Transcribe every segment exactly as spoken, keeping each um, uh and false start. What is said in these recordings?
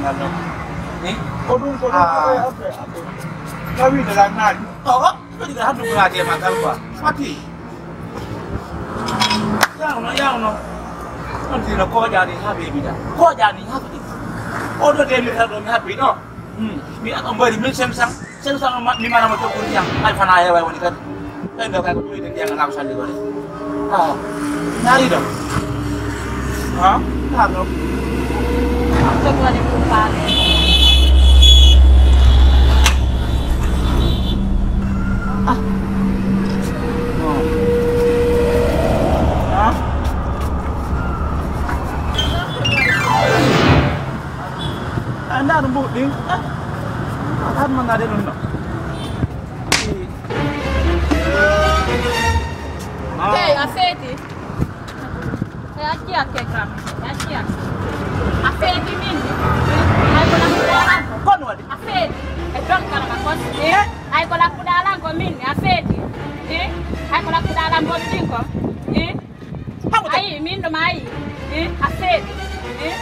Ni? Ko ɗum, ko ɗum, ah. Aɓe, aɓe, aɓe. Tawi de la naani. Oh, oh, ko ɗum hanndu ko naati e maggal quoi. Fati. Yawno, yawno. On tino ko jaani ha be bida. Ko jaani ha be. O do de mi kado mi happy no. Hmm. Mi aka mbari mille cinq cents. Sen sama ma, mi mara ma tokko ndiyam. Ay fana hewa woni kadi. Ɓen ɗo kay ko ƴoyde ndiyam alaa ko salli gore. Ah, naari ɗo. Ah, naari ɗo. Ɗum waɗi ɗum faale. Ah. Ah. Ah, ndaa ɗum mbuɗ ɗin. Ah. Hat ma ngaade ɗum ɗo. Hey, a feeti. Hey, a jiyakke kam. A jiyakke. A feeti min. Ay ko lakkuɗa lan ko. Kono waɗi. A feeti. E donkal ma kos. Eh? Ay ko lakkuɗa lan ko min. A feeti. Eh? Ay ko lakkuɗa lan boni ɗin ko. Eh? Ayi, min ɗo ma ayi. Eh? A feeti. Eh?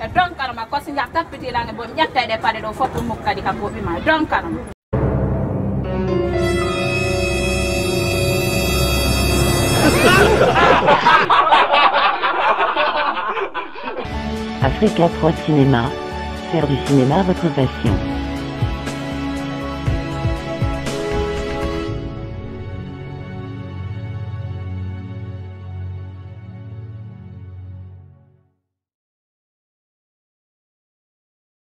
E donkal ma kos. Nja tappiti lan e bo. Njatta e ɗe paɗe ɗo fof ɗum mukka di ka boɓi ma. Donkal ma. Africa trois Cinéma, faire du cinéma votre passion.